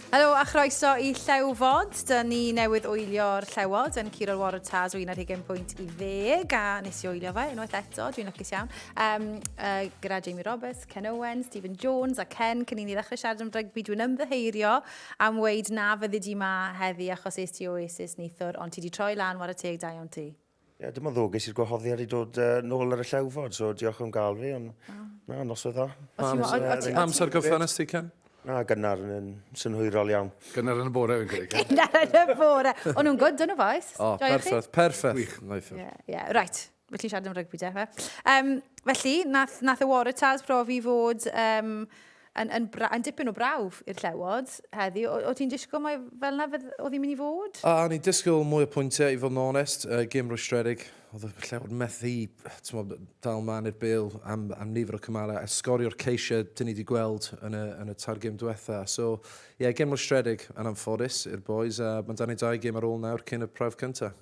Helo a chroeso i Llewfod. Dyn ni newydd wylio'r Llewod yn curo'r Waratahs o 21 pwynt i 10 a nes i wylio fe unwaith eto, dwi'n lwcus iawn. Um, uh, gyda Jamie Roberts, Ken Owen, Stephen Jones a Ken, cyn i ni ddechrau siarad am rygbi, dwi'n ymddiheirio am weid na fyddi di ma heddi achos es ti Oasis neithiwr, ond ti di troi lan, wara teg, da iawn ti. Ie, yeah, dim ond ddo ges i'r gwahoddiad i dod uh, nôl ar y llewfod, so diolch am gael fi, ond oh. na, noswaith dda. Pa amser gorffen ti, Ken? Na, gynnar yn synhwyrol iawn. Gynnar yn y bore, fi'n credu. Gynnar yn y bore. O'n nhw'n good, o'n nhw boys? O, perffaith, perffaith. Gwych. Ie, yeah, right. Felly siarad am rygbi de, fe. Um, felly, nath, nath y Waratahs profi fod um, yn, yn, bra, yn dipyn o brawf i'r Llewod heddi. O, o ti'n disgwyl mai fel yna fydd, oedd hi'n mynd i fod? A, o'n i'n disgwyl mwy o pwyntiau, i fod yn onest. Uh, gêm rwystredig. Oedd y Llewod methu t'mod, dal man i'r bêl am, am nifer o cymalau a sgorio'r ceisiau dyn ni wedi gweld yn y, yn y tair gêm diwetha. So, ie, yeah, gêm rwystredig yn anffodus i'r boys a mae dan ni dau gêm ar ôl nawr cyn y prawf cyntaf.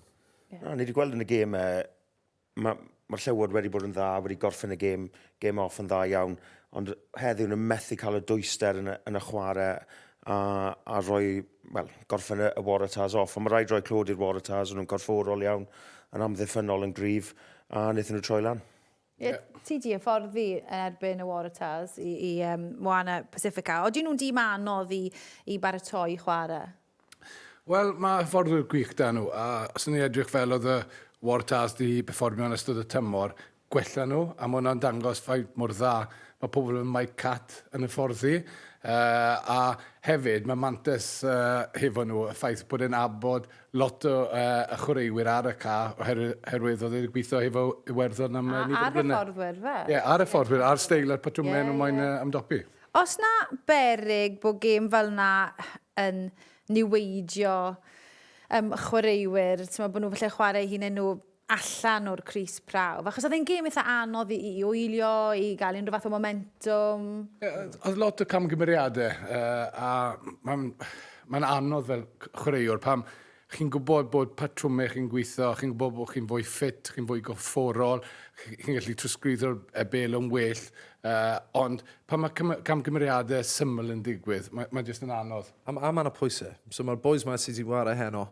Yeah. Na, ni wedi gweld yn y gêm, mae'r ma Llewod wedi bod yn dda, wedi gorffen y gêm, gêm off yn dda iawn, ond heddiw nhw'n methu cael y dwyster yn y, yn y chwarae a, a rhoi, wel, gorffen y, y Waratahs off. Ond mae rhaid rhoi clod i'r Waratahs, o'n nhw'n corfforol iawn, yn amddiffynnol yn gryf, a wnaethon nhw troi lan. Yeah. Ti di hyfforddi yn erbyn y Waratahs i, i um, Moana Pacifica. Oedden nhw'n dîm anodd i, i baratoi chwarae? Wel, mae hyfforddwyr gwych 'da nhw, a os ni'n edrych fel oedd y Waratahs 'di perfformio yn ystod y tymor, gwella nhw, a mae hwnna'n dangos faint mor dda mae pobl fel Mike Catt yn hyfforddi. Uh, a hefyd, mae mantes uh, hefo nhw, y ffaith bod e'n abod lot o uh, y chwaraewyr ar y ca, oherwydd oedd e'n gweithio hefo Iwerddon am nifer o blynedd. Ar hyfforddwyr, fe? Ie, yeah, ar hyfforddwyr, ar steil a'r patrymau yeah, nhw moyn yeah. ymdopi. Os na beryg bod gêm fel 'na yn niweidio um, chwaraewyr, ti'n bod nhw falle chwarae eu hunain nhw allan o'r crys prawf, achos oedd e'n gêm eitha anodd i, i wylio, i gael unrhyw fath o momentum. Yeah, oedd lot o camgymeriadau, uh, a mae'n ma anodd fel chwaraewr pam Chi'n gwybod bod patrymau chi'n gweithio, chi'n gwybod bod chi'n fwy ffit, chi'n fwy gorfforol, chi'n gallu trosglwyddo'r y bêl yn well, uh, ond pan mae camgymeriadau syml yn digwydd, mae, mae jyst yn anodd. A, a mae yna pwysau. So mae'r boys ma sydd wedi ware heno,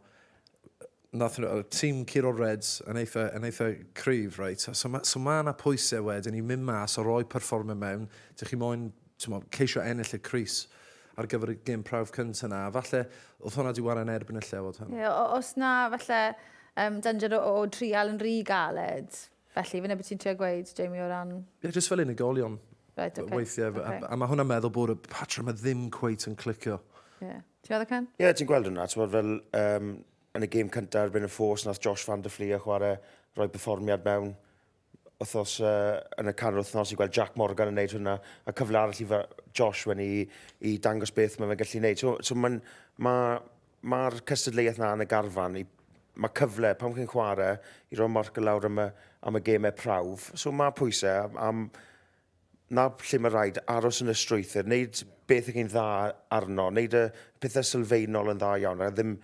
nath nhw, tîm Curo Reds yn eitha, yn eitha cryf, reit? So mae so ma yna pwysau wedyn i mynd mas o roi perfformiad mewn. Dych chi moyn t'mo', ceisio ennill y crys ar gyfer y gêm prawf cynta 'na, a falle oedd hwnna 'di ware yn erbyn y Llewod heno. Ie, oes 'na falle um, danger o, o trial yn rhy galed? Felly, fyna beth ti'n trio gweud, Jamie, o ran... Ie, yeah, jyst fel unigolion. Right, okay. Weithiau, okay. A, a mae hwnna'n meddwl bod y patrwm yma ddim cweit yn clicio. Ie. Yeah. Ti'n meddwl, Ken? Ie, yeah, ti'n gweld hwnna, ti'n fel um, yn y gêm cyntaf erbyn y Force, nath Josh van der Flee chwarae, rhoi perfformiad mewn, wythnos, uh, yn y canol wythnos i gweld Jack Morgan yn neud hwnna, a cyfle arall i Josh wen i, i dangos beth mae fe'n gallu neud. So, so mae'n, mae'r ma, ma cystadleuaeth na yn y garfan, i, mae cyfle pan chi'n chwarae i roi marc lawr am y, am y gemau prawf. So mae pwysau am, am na lle mae rhaid aros yn y strwythur, wneud beth ych chi'n dda arno, wneud y pethau sylfaenol yn dda iawn, a ddim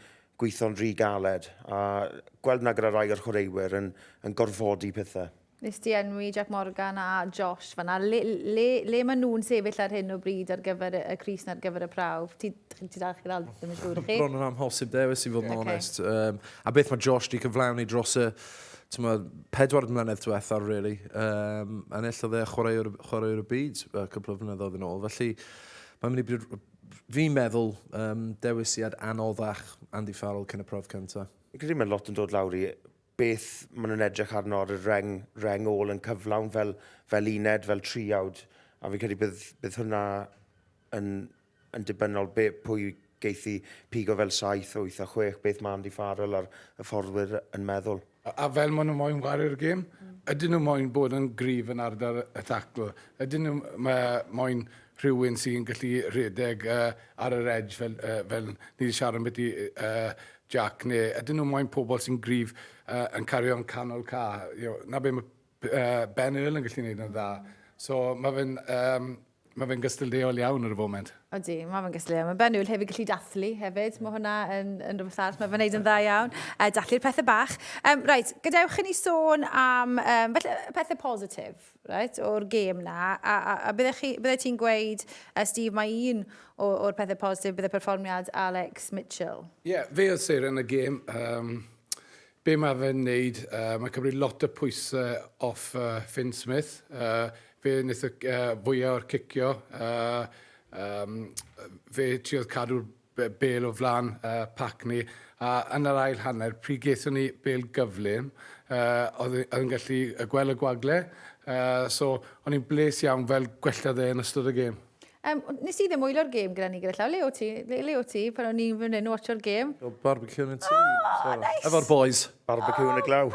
gweithio'n rhy galed. A gweld na gyda rai o'r chwaraewyr yn, yn gorfodi pethau. Nes ti enwi Jack Morgan a Josh fanna. Le, le, le maen nhw'n sefyll ar hyn o bryd ar gyfer y, y crys na ar gyfer y prawf? Ti, ti dal chi ddal ddim yn siŵr chi? Bron yn amhosib dewis i fod yn okay. onest. Um, a beth mae Josh di cyflawni dros y t'mod, pedwar mlynedd diwetha, really. Um, enillodd e chwaraewr, chwaraewr y byd uh, cwpl o flynyddoedd yn ôl. Felly, mae'n mynd i bod, fi'n meddwl, um, dewisiad anoddach Andy Farrell cyn y prof cyntaf. Fi'n credu mae lot yn dod lawr i beth maen nhw'n edrych arno ar y reng, reng ôl yn cyflawn fel, fel uned, fel triawd. A fi'n credu bydd, bydd hwnna yn, yn dibynnol be, pwy geith i pigo fel 7, 8 a 6, beth mae Andy Farrell a'r hyfforddwyr yn meddwl. A, a fel maen nhw moyn chwarae'r gêm, ydyn nhw moyn bod yn gryf yn ardal y tacl? Ydyn nhw moyn rhywun sy'n gallu rhedeg uh, ar yr edge fel, uh, fel ni wedi siarad ambiti uh, Jack, neu ydyn nhw moyn pobl sy'n gryf uh, yn cario'n canol ca? You know, na be mae uh, Ben Earl yn gallu gwneud yn dda. So mae fe'n um, Mae fe'n gystadleuol iawn ar y foment. Odi, mae fe'n gystadleuol. Mae Ben Newell hefyd gallu dathlu hefyd. Mae hwnna yn, yn rhywbeth arall. Mae fe'n neud yn dda iawn. Dathlu'r pethau bach. Um, right, gadewch i ni sôn am um, felly, pethau positif right, o'r gêm na. A, a, a bydde, chi, bydde ti'n gweud, Steve, mae un o'r pethau positif bydde perfformiad Alex Mitchell. Ie, yeah, fe oedd seren y gêm. Um, be mae fe'n neud, mae'n cymryd lot o pwysau off Finn Smith. Fe wnaeth y fwyaf o'r cicio. Um, fe triodd cadw'r bel o flaen pac ni. A yn yr ail hanner, pryd gaethon ni bel gyflym, oedd yn gallu gweld y gwagle. So, o'n i'n bles iawn fel gwellodd e yn ystod y gêm. Um, nes i ddim wylio'r gêm gyda ni gyda llaw. Le o ti? Le, le o ti pan o'n i'n fynd yn watcho'r gêm? O, barbecue yn y tŷ. Oh, so, nice. Efo'r boys. Barbecue oh, yn y glaw.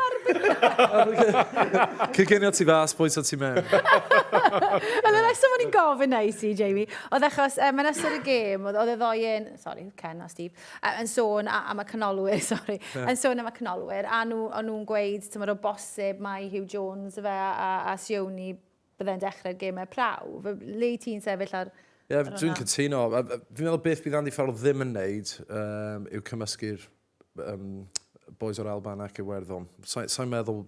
Coginio ti fas, boys o ti mewn. Wel, y reswm o'n i'n gofyn na i ti, Jamie, oedd achos um, yn ystod y gêm, oedd y ddoi yn, sorry, Ken a Steve, yn sôn am y canolwyr, sorry, yeah. yn sôn am y canolwyr, a nhw, o'n nhw'n gweud, ti'n o bosib mae Hugh Jones fe a, a, a Sioni byddai'n dechrau'r gemau prawf. Le ti'n sefyll ar... Ie, yeah, dwi'n cytuno. Fi'n meddwl beth bydd Andy Farrell ddim yn neud um, yw cymysgu'r um, boys o'r Alban ac Iwerddon. Sa'n sa meddwl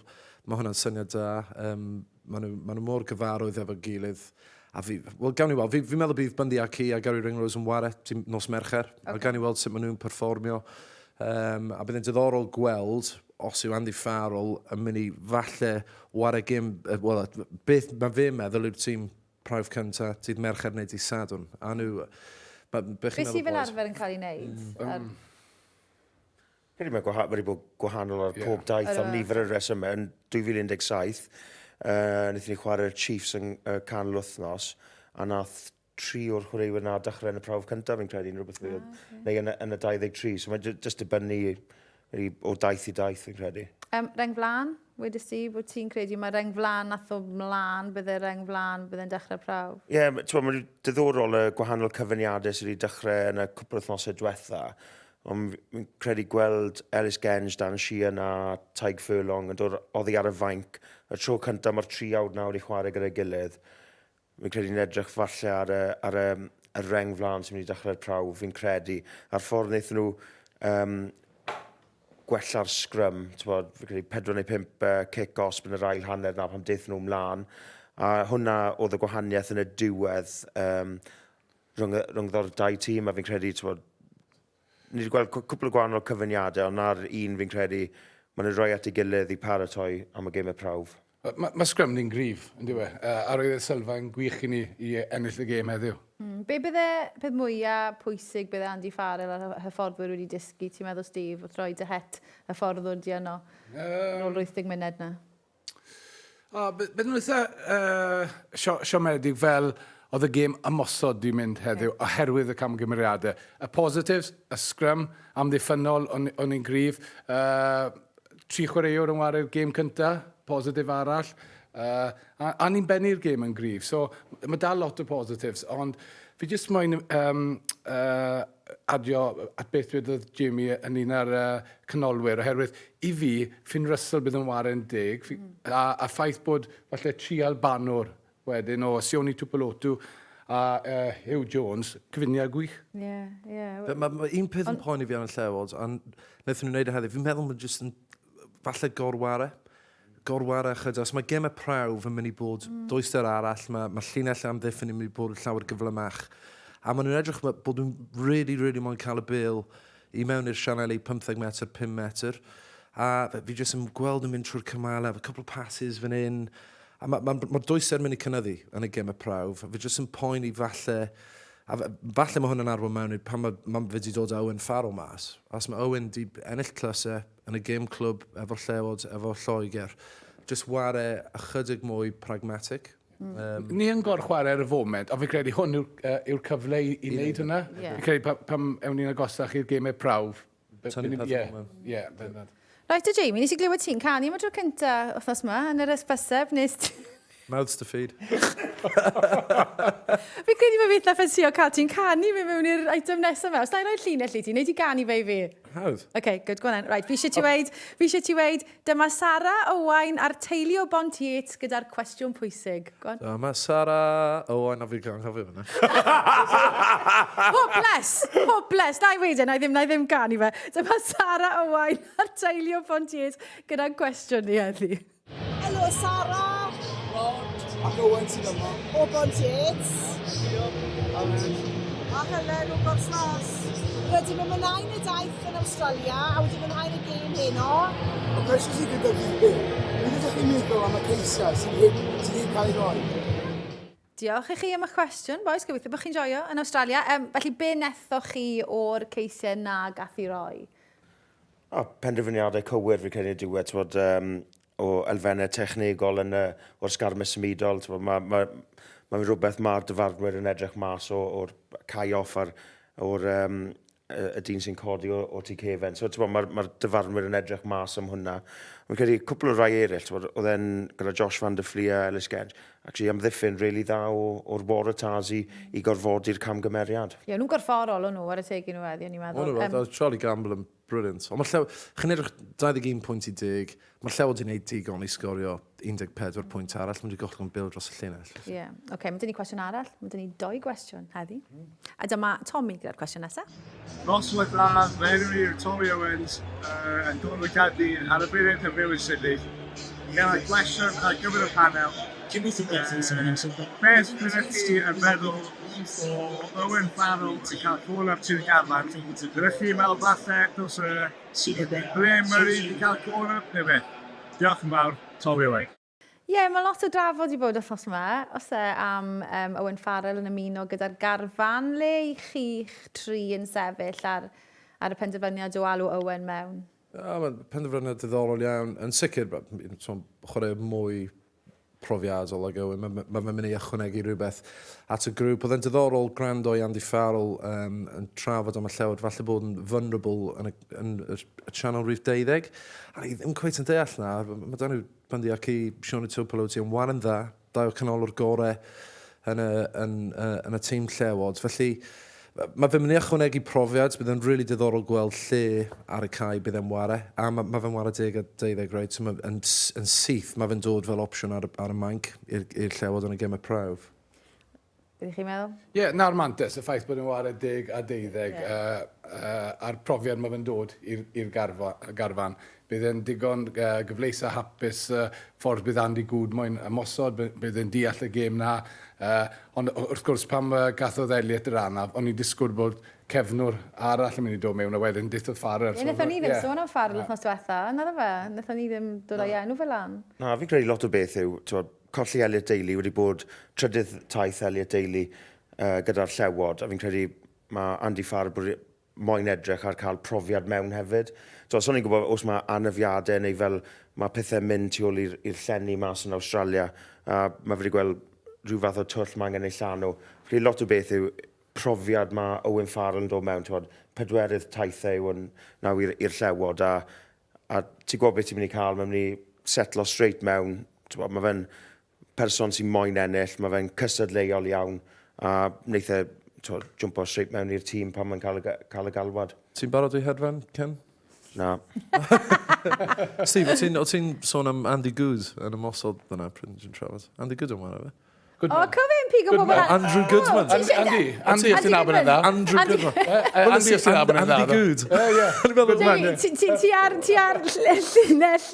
mae hwnna'n syniad da. Um, maen nhw, ma nhw mor gyfarwydd efo gilydd. A fi, wel, gawn ni weld. Fi'n fi meddwl bydd Bundy Aki a Gary Ringrose yn ware nos Mercher. Okay. A gawn ni weld sut maen nhw'n perfformio. Um, a bydd yn diddorol gweld os yw Andy Farrell yn mynd i falle ware gêm, wel, beth mae fe'n meddwl yw'r tîm prawf cynta, dydd Mercher neu dydd Sadwrn. A nhw... Be chi'n meddwl, sydd fel arfer yn cael ei wneud? Mm. Ar... Credu mae gwaha, wedi bod gwahanol ar yeah. pob daith am nifer y resymau. Yn 2017, uh, wnaethon ni chwarae'r Chiefs yn uh, canol wythnos, a nath tri o'r chwaraewyr na dechrau yn y prawf cyntaf, fi'n credu, rhywbeth fel, ah, okay. neu yn, yn y 23. So mae'n just dibynnu o daith i daith, fi'n credu. Um, reng flan, wedys ti, bod ti'n credu mae reng flan nath o mlaen, bydde reng flan, bydde'n dechrau prawf? Ie, yeah, mae'n diddorol y gwahanol cyfuniadau sydd wedi dechrau yn y cwpl wythnosau diwetha. Ond fi'n credu gweld Ellis Genge, Dan Sheehan a Tadhg Furlong yn dod oddi ar y fainc. Y tro cyntaf mae'r triawd nawr i chwarae gyda'i gilydd. Fi'n credu'n edrych falle ar y, ar y, y reng flaen sy'n mynd i dechrau'r prawf, fi'n credu. A'r ffordd wnaethon nhw um, gwella'r scrum, bod, fi'n credu 4 neu 5 uh, cic osb yn yr ail hanner na pan daethon nhw mlaen. A hwnna oedd y gwahaniaeth yn y diwedd um, rhwng, rhwngddo'r dau tîm, a fi'n credu, bod, ni wedi gweld cwpl o gwahanol cyfuniadau, ond na'r un fi'n credu, maen nhw'n rhoi at ei gilydd i paratoi am y gemau prawf. Mae ma scrum ni'n gryf, yn dyw e? A roedd y sylfaen gwych i ni i ennill y gêm heddiw. Mm. Be bydde peth mwyaf pwysig bydde Andy Farrell a'r hyfforddwyr wedi dysgu, ti'n meddwl, Steve, wrth roi dy het hyfforddwr di yno um, ôl 80 munud na? O, bydden nhw'n eitha uh, siomedig fel oedd y gêm ymosod di mynd heddiw okay. oherwydd y camgymeriadau. Y positives, y scrum, amddiffynnol, o'n, on i'n gryf. Uh, tri chwaraewr yn ware'r gêm cynta, positif arall. Uh, a, a ni'n bennu'r gêm yn gryf. So mae dal lot o positives, ond fi jyst moyn um, uh, adio at beth dwedodd Jamie yn un ar uh, canolwyr, oherwydd i fi, Finn Russell bydd yn ware'n deg, mm. a, a ffaith bod falle tri Albanwr wedyn o Sione Tuipulotu a uh, Huw Jones, cyfuniad gwych. Ie, yeah, ie. Yeah. Mae ma un peth yn poeni fi ar y Llewod, a wnaethon nhw wneud e heddiw, fi'n meddwl mae'n jyst yn falle gorware gorware chyda. So mae gemau prawf yn mynd i bod mm. dwyster arall, mae, mae llinell amddiffyn yn mynd i bod yn llawer gyflymach. A maen nhw'n edrych bod nhw'n really, really moyn cael y bil i mewn i'r sianeli 15 metr, 5 metr. A fi jyst yn gweld nhw'n mynd trwy'r cymalau, efo couple of passes fan hyn. A mae'r ma, ma, ma dwyster yn mynd i cynyddu yn y gemau prawf. A fi jyst yn poeni falle... A falle mae hwn yn arwain mewn i pan mae, ma fe wedi dod â Owen Farrell mas. Os mae Owen di ennill tlysau yn y gêm clwb efo'r Llewod, efo Lloegr, jyst ware ychydig mwy pragmatic. Mm. Um, Ni yn gorchwarae ar y foment, ond fi'n credu hwn yw'r uh, yw cyfle i, i wneud hwnna. Yeah. Fi'n credu pam, pam ewn ni'n agosach i'r gemau prawf. Tynnu pethau yeah, Ie, bendant. Right, o Jamie, nes i glywed ti'n canu am y tro cynta wythnos yma yn yr ysbyseb, nes... Mouths to feed. Fi'n credu bod fi eitha ffansio cael ti'n canu fe mewn i'r item nesaf yma. Os na i roi llinell i ti, neu ti ganu fe i fi? Hawdd. OK, good, go on then. Right, fi eisiau ti weid, fi eisiau ti weid, dyma Sara Owain a'r teulu o Bont Yates gyda'r cwestiwn pwysig. Go on. Dyma Sara Owain, a fi'n anghofio fyna. Hopeless! Hopeless! Na i weid e, na i ddim, na i ddim ganu fe. Dyma Sara Owain a'r teulu o Bont Yates gyda'n cwestiwn ni heddi. Helo Sara! Rod ac Owen sydd yma. O Bont Yates. Diolch. A Helen o Gorslas. Rydym yn mwynhau'n y daith yn Awstralia a wedi mwynhau'n y gêm heno. Y cwestiwn sydd gyda fi yw, beth ydych chi'n meddwl am y ceisiau sydd heb, sydd heb cael ei roi? Diolch i chi am eich cwestiwn, boys. Gobeithio bod chi'n joio yn Awstralia. Um, felly, be nethoch chi o'r ceisiau na gath i roi? O, penderfyniadau cywir fi'n credu yn y diwedd, t'mod, um, o elfennau technegol yn y, o'r sgarmes symudol, t'mod, mae ma, ma rhywbeth mae'r dyfarnwyr yn edrych mas o, o'r cae off a'r, o'r um, y, y dyn sy'n codi o, o tu cefen. So, t'mod, mae'r ma dyfarnwyr yn edrych mas am hwnna. Fi'n credu cwpl o rai eraill, t'mod, oedd e'n gyda Josh van der Flier a Ellis Gedge, actually amddiffyn really dda o, o'r Waratahs i, i gorfodi'r camgymeriad. Ie, nhw'n gorfforol o'n nhw, ar y teg i nhw heddi, o'n i'n meddwl. O'n nhw, um, Charlie Gamble yn brilliant. Ond mae llew, chi'n edrych 21 pwynt i 10, mae llew wedi gwneud digon i sgorio 14 pwynt arall, mae wedi gollwng bil dros y llinell. Ie, yeah. oce, okay, mae dyn ni cwestiwn arall, mae dyn ni doi gwestiwn heddi. A dyma Tommy gyda'r cwestiwn nesaf. Noswaith dda, fy enw i yw Tommy Owens, uh, yn dod o Gaerdydd ar y funud yn byw yn Sydney. Gen i gwestiwn ar gyfer y panel. Beth ydych chi yn meddwl o Owen Farrell yn cael call-up tu'r garfan? Ydych chi'n meddwl falle dylse Blair Murray wedi cael call-up neu beth? Diolch yn fawr, Tommy Owen. Ie, yeah, mae lot o drafod i bod wythnos yma, os e am um, Owen Farrell yn ymuno gyda'r garfan. Le i chi'ch tri yn sefyll ar, ar y penderfyniad o alw Owen mewn? Ja, mae'n penderfyniad diddorol iawn. Yn sicr, chwarae mwy profiadol ag Owen. Mae ma fe'n mynd i ychwanegu rhywbeth at y grŵp. Oedd e'n diddorol gwrando i Andy Farrell um, yn trafod am y llewod, falle bod yn vulnerable yn y, yn y, y channel rhif 12. A ni ddim cweit yn deall na. Mae dan nhw Bundy ac i Sione Tuipulotu yn waren dda, dau o'r canolwr gore yn y, yn, yn y tîm llewod. Felly, mae fe'n mynd i ychwanegu profiad, bydd e'n really diddorol gweld lle ar y cae bydd e'n ware. A mae, mae fe'n ware 10 a 12, reit? So mae, yn, yn syth, mae fe'n dod fel opsiwn ar, ar y mainc i'r llewod yn y gemau prawf. Beth ych chi'n meddwl? Ie, yeah, na'r mantes, y ffaith bod yn ware 10 a 12, yeah. uh, uh, a'r profiad mae fe'n dod i'r garfa, garfan. Bydd e'n digon uh, gyfleus a hapus uh, ffordd bydd Andy Good moyn ymosod, bydd e'n deall y gêm na. Uh, ond wrth gwrs, pam uh, gathodd Elliot yr anaf, o'n i'n disgwyl bod cefnwr arall yn mynd i dod mewn a wedyn dithodd Farrell. Ie, wnaethon ni ddim yeah. sôn am Farrell wythnos diwetha, na fe? Wnaethon ni ddim dod â'i enw fel lan. Na, fi'n credu lot o beth yw, colli Elliot Daly wedi bod trydydd taith Elliot Daly uh, gyda'r Llewod, a fi'n credu mae Andy Farr moyn edrych ar cael profiad mewn hefyd. So, os o'n i'n gwybod os mae anafiadau neu fel mae pethau'n mynd tu ôl i'r llenni mas yn Awstralia, a mae fe wedi gweld rhyw fath o twll mae angen ei llanw. Felly lot o beth yw profiad mae Owen Farrell yn dod mewn, ti'n pedwerydd taithau yw hwn nawr i'r Llewod, a a ti'n gwybod beth ti'n mynd i cael, mae'n mynd i setlo straight mewn, ti'n gwybod, mae fe'n person sy'n moyn ennill, mae fe'n cystadleuol iawn, a wneith e t'wod, jwmpo straight mewn i'r tîm pan mae'n cael y, cael y galwad. Ti'n barod i hedfan, Ken? Na. Steve, o ti'n ti sôn am Andy Good yn ymosod fyna pryd ti'n trafod? Andy Good yn wara fe? O, cofio'n pigo pobl lan. Andrew Goodman. Andy, Andy, os ti'n nabod yn dda. Andrew Goodman. Andy, os ti'n nabod yn dda. Andy Good. Ti ar, ti ar llinell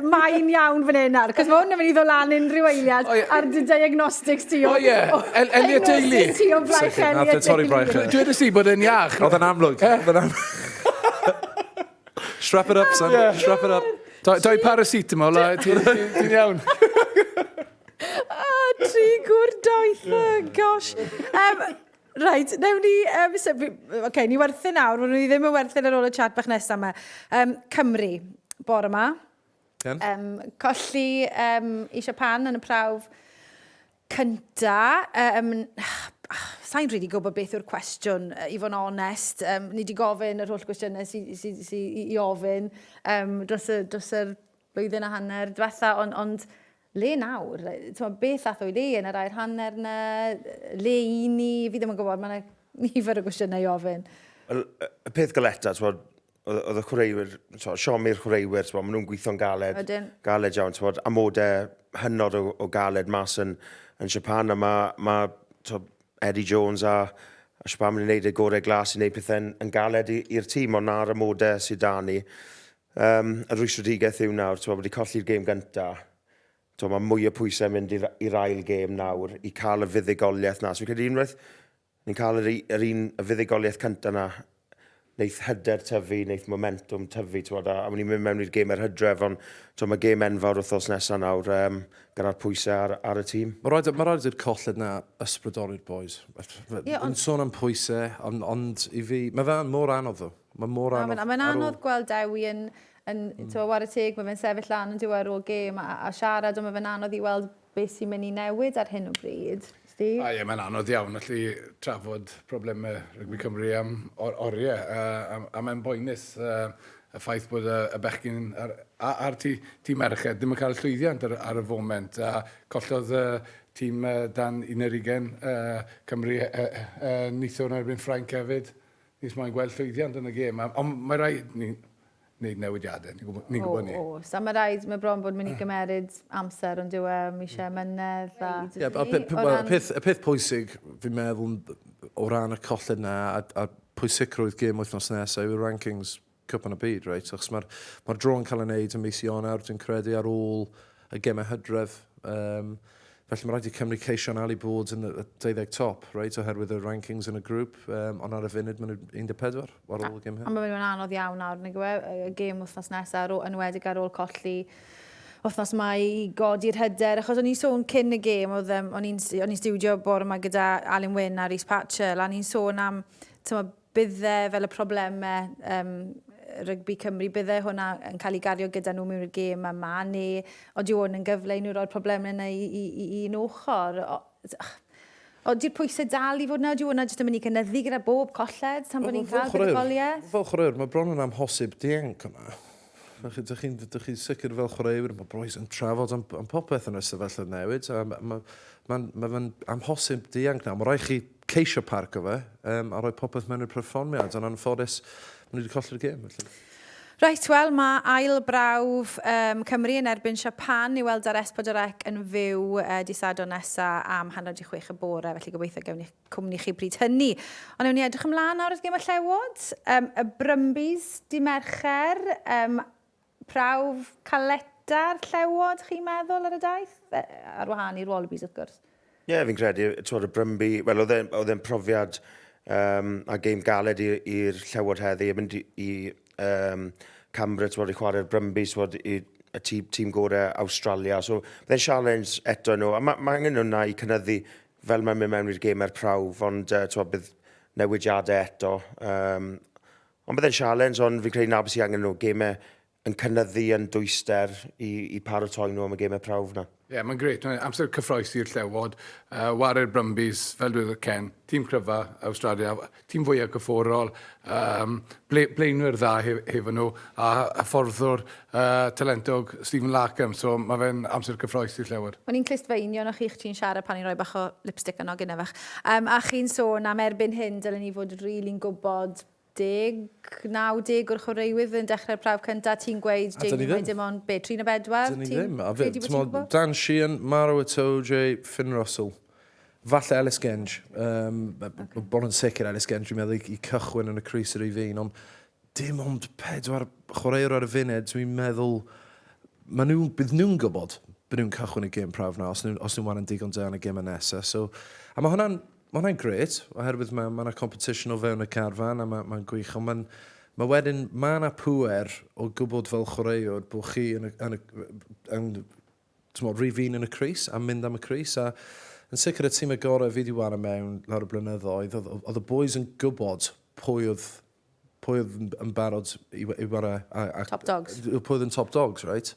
main iawn fan hyn nawr, cos mae hwn yn mynd i ddod lan unrhyw eiliad ar dy diagnostics ti o... O ie, Elliot Daly. Ti o braich Elliot Daly. Dwi wedi si bod yn iach. Oedd yn amlwg. Oedd yn amlwg. Strap it up, son. Strap it up. Doi paracetamol, ti'n iawn. Oh, tri gŵr doeth, oh, gosh. Um, Right, newn ni... Um, okay, ni werthu nawr, wnawn ni ddim yn werthu ar ôl y chat bach nesaf yma. Um, Cymru, bore yma. Um, colli um, i Japan yn y prawf cynta. Um, Sa'n rili really gwybod beth yw'r cwestiwn, i fod yn onest. Um, ni wedi gofyn yr holl gwestiynau sy'n sy, sy, sy, i, i ofyn um, dros, y, dros yr blwyddyn a hanner diwetha, ond, ond le nawr? T'mod, beth ath o'i le yn yr ail hanner 'na? Le i ni? Fi ddim yn gwybod, mae yna nifer o gwestiynau i ofyn. Wel, y peth galeta, t'mod, Oedd y chwaraewyr, so, siomi'r chwaraewyr, ti'n maen nhw'n gweithio'n galed. Ydyn. Galed iawn, ti'n amodau hynod o, o galed mas yn, yn Japan, a mae ma, t'wod, Eddie Jones a, a Japan mynd i wneud eu gorau glas i wneud pethau'n yn galed i'r tîm, ond na'r amodau sydd da ni. Um, y rwystredigaeth yw nawr, ti'n wedi colli'r gêm gyntaf, T'mo, mae mwy o pwysau mynd i'r ail gêm nawr i cael y fuddugoliaeth na. So fi'n credu unwaith ni'n cael yr, yr un y fuddugoliaeth cyntaf na, wneith hyder tyfu, wneith momentum tyfu, t'mod, a, a ni'n mynd mewn i'r gêm yr hydref, ond t'mod, mae gêm enfawr wythnos nesaf nawr um, gyda'r pwysau ar, ar y tîm. Mae rhaid, ma rhaid i'r colled na ysbrydoli'r boys. Ie, ond- Yn sôn am pwysau, ond, ond i fi, mae fe mor anodd ddo. Mae mor Na, anodd. Mae'n ar ôl- anodd gweld Dewi yn, yn mm. Ti'n ware teg, mae fe'n sefyll lan yn diwedd ar ôl gêm a, a siarad, ond mae fe'n anodd i weld beth sy'n mynd i newid ar hyn o bryd. Steve? A ie, mae'n anodd iawn allu trafod problemau rygbi Cymru am or oriau, uh, a, a mae'n boenus uh, y ffaith bod y, y bechgyn a'r, a'r tîm ti merched ddim yn cael llwyddiant ar, ar y foment, a collodd y tîm uh, dan 21 uh, Cymru uh, uh, neithiwr yn erbyn Ffrainc hefyd. Ni moyn gweld llwyddiant yn y gêm, ond mae rhaid ni wneud newidiadau, ni'n gwybod, ni gwybod ni. Oes, a mae rhaid, mae bron bod mynd i gymeryd amser ond dyw e, mae eisiau mynedd a... Ie, a well, y peth, y peth pwysig, fi'n meddwl, o ran y colled na, a, a pwysigrwydd gêm wythnos nesaf yw'r rankings Cwpan y Byd, reit? Achos mae'r ma dro yn cael ei wneud yn mis Ionawr, dwi'n credu, ar ôl y gemau hydref. Um, felly mae rhaid i Cymru ceisio'n ali bod yn y 12 top, reit, oherwydd y rankings yn y grŵp, um, ond ar y funud maen nhw 14 ar ôl y gêm hyn. Ond mae'n anodd iawn nawr, nag yw e, y gêm wythnos nesaf, ar ôl, enwedig ar ôl colli wythnos yma i godi'r hyder, achos o'n i'n sôn cyn y gêm, oedd, um, o'n i'n stiwdio bore yma gyda Alun Wyn a Rhys Patchell, a ni'n sôn am tyma, bydde fel y problemau um, rygbi Cymru, bydde hwnna yn cael ei gario gyda nhw mewn i'r gêm yma, neu oeddi hwn yn gyfle i nhw roi'r problemau yna i, i, i, i un ochr. O, Oeddi'r pwysau dal i fod yna, oeddi hwnna jyst yn mynd i gynyddu gyda bob colled tan bod ni'n cael buddugoliaeth? Fel chwaraewr, mae bron yn amhosib dianc yma. Dych chi'n chi sicr fel chwaraewyr, mae boys yn trafod am, am popeth yn y sefyllfa newid. A mae ma, ma, ma fe'n amhosib dianc na. Mae rhaid chi ceisio parco fe um, a rhoi popeth mewn i'r perfformiad, ond anffodus, maen nhw wedi colli'r gêm. Felly. Reit, wel, mae ail brawf um, Cymru yn erbyn Siapan i weld ar S4C yn fyw uh, di Sadwrn nesa am 5:30 y bore, felly gobeithio gewn ni cwmni chi bryd hynny. Ond ewn ni edrych ymlaen nawr at gêm y Llewod. Um, y Brumbies di Mercher, um, prawf caleta'r Llewod, chi'n meddwl, ar y daith? Ar wahân i'r Wallabies, wrth gwrs. Ie, yeah, fi'n credu, twod, y Brumby, wel, oedd e'n profiad um, a gêm galed i'r Llewod heddi, a mynd i, i um, Canberra, twod, i chwarae'r Brumbies, twod, i, y tîm, tîm gorau Australia. So, byddai'n challenge eto nhw, a mae ma angen hwnna i cynyddu fel mae'n mynd mewn i'r gemau'r prawf, ond uh, twod, bydd newidiadau eto. Um, ond byddai'n challenge, ond fi'n credu na beth sy'n angen nhw, gemau yn cynyddu yn dwyster i, i paratoi nhw am y gemau prawf na. Ie, yeah, mae'n gret. Mae'n amser cyffroes i'r Llewod. Uh, Ware'r Brumbies, fel dweud Ken, tîm cryfa Awstralia, tîm fwyaf gyfforol, um, ble, blaenwyr dda he, hefo nhw, a hyfforddwr uh, talentog Stephen Larkham, so mae fe'n amser cyffroes i'r Llewod. O'n i'n clustfeinio na chi'ch ti'n siarad pan i'n rhoi bach o lipstick yno gyda fach. Um, a chi'n sôn am erbyn hyn, dylen ni fod rili'n really gwybod 10, 90 o'r chwaraewyr yn dechrau'r prawf cyntaf, ti'n gweud, Jamie, mae dim ond, be, 3 neu 4? Dyn ni ddim. A fe, ti'n Dan Sheehan, Maro Itoje, Finn Russell. Falle Ellis Genge. Um, okay. Bron yn sicr Ellis Genge, dwi'n meddwl, i, i cychwyn yn y crys yr un, ond dim ond pedwar chwaraewr ar y funud, dwi'n meddwl, ma nhw, bydd nhw'n gwybod bod nhw'n cychwyn y gêm prawf na, os nhw'n os nhw'n waran digon da yn y gêm nesaf. So, a mae hwnna'n ma hwnna'n gret, oherwydd mae ma yna competition o fewn y carfan a mae'n ma gwych, ond mae'n ma wedyn, mae yna pŵer o gwybod fel chwaraewr bod chi yn, y, yn, y, yn, yn rhif un yn y crys a mynd am y crys a yn sicr y tîm y gorau fi wedi wara mewn lawr y blynyddoedd, oedd y boys yn gwybod pwy oedd pwy oedd yn barod i, i wara... A, a, top dogs. Pwy oedd yn top dogs, right?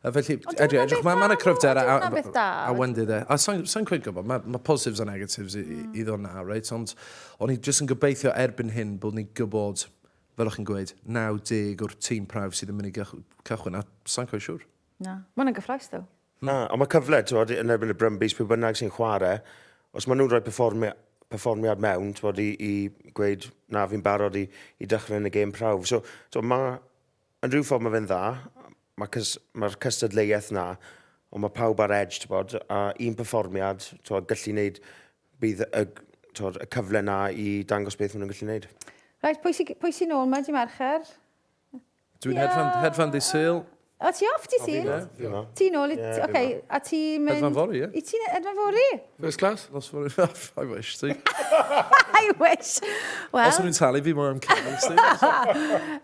A felly, edrych, edrych, mae yna cryfder a, a, a wendid e. A sa'n sa cweith gwybod, mae ma positives a negatives i, mm. i ddod na, right? Ond o'n i jyst yn gobeithio erbyn hyn bod ni'n gwybod, fel o'ch chi'n gweud, 90 o'r tîm prawf sydd yn mynd i cychwyn, a sa'n cweith siŵr. Na. Mae hwnna'n gyffrous, ddo. Na, ond mae cyfle, ti'n yn erbyn y Brumbies, pwy bynnag sy'n chwarae, os maen nhw'n rhoi perfformiad, perfformiad mewn, t'bod, i, i gweud, na, fi'n barod i, i dechrau yn y gêm prawf. So, so mae, yn rhyw ffordd mae fe'n dda, mae'r cys, mae cystadleuaeth na, ond mae pawb ar edge, t'bod, a un perfformiad, t'bod, gallu wneud, bydd y, t'bod, y cyfle na i dangos beth maen nhw'n gallu wneud. Reit, pwy sy'n pwy sy nôl ma, di Mercher? Dwi'n hedfan, hedfan di Sul. O, ti off di Sul? Ti nôl, i- Ie, oce, a ti'n mynd... Hedfan fory, ie. I ti'n hedfan fory? First class? Nos fory, I wish, ti. I wish. Wel... Os o'n nhw'n talu fi mwy am Kelly, ti.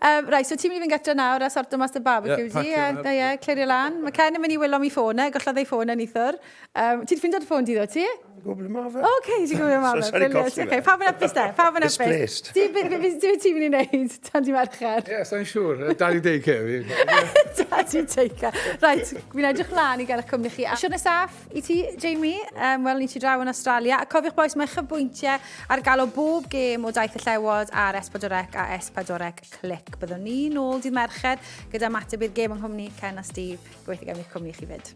Um, right, so ti'n mynd i fynd gyda nawr a sorto mas dy barbecue Ie, di, pacio a nawr. ie, clirio lan. Mae Ken yn mynd i wylo am ei ffôn e, gollodd ei ffôn e neithiwr. Um, ti'n ffindo dy ffôn di ddo, ti? Gwybod ble ma fe? O, okay, ti'n gwybod ble ma fe. So, sorry, Brilliant. colli fe. Okay, pawb yn hapus de, pawb yn hapus. Misplaced. Ti, be, be, be, be ti'n mynd i wneud tan di Mercher? Ie, sa'n siŵr. Daddy daycare fi. Daddy daycare. Right, fi'n edrych mlaen i gael eich cwmni chi. A siwrne saff i ti, Jamie. Um, Wel, ni ti draw yn Australia. A cofiwch boys, mae chyfbwyntiau ar gael o bob gêm o Daith y Llewod ar S4C a S4C Click. Byddwn ni nôl dydd Mercher gyda mateb i'r gêm yng nghwmni Ken a Steve. Gobeithio gael eich cwmni chi fyd.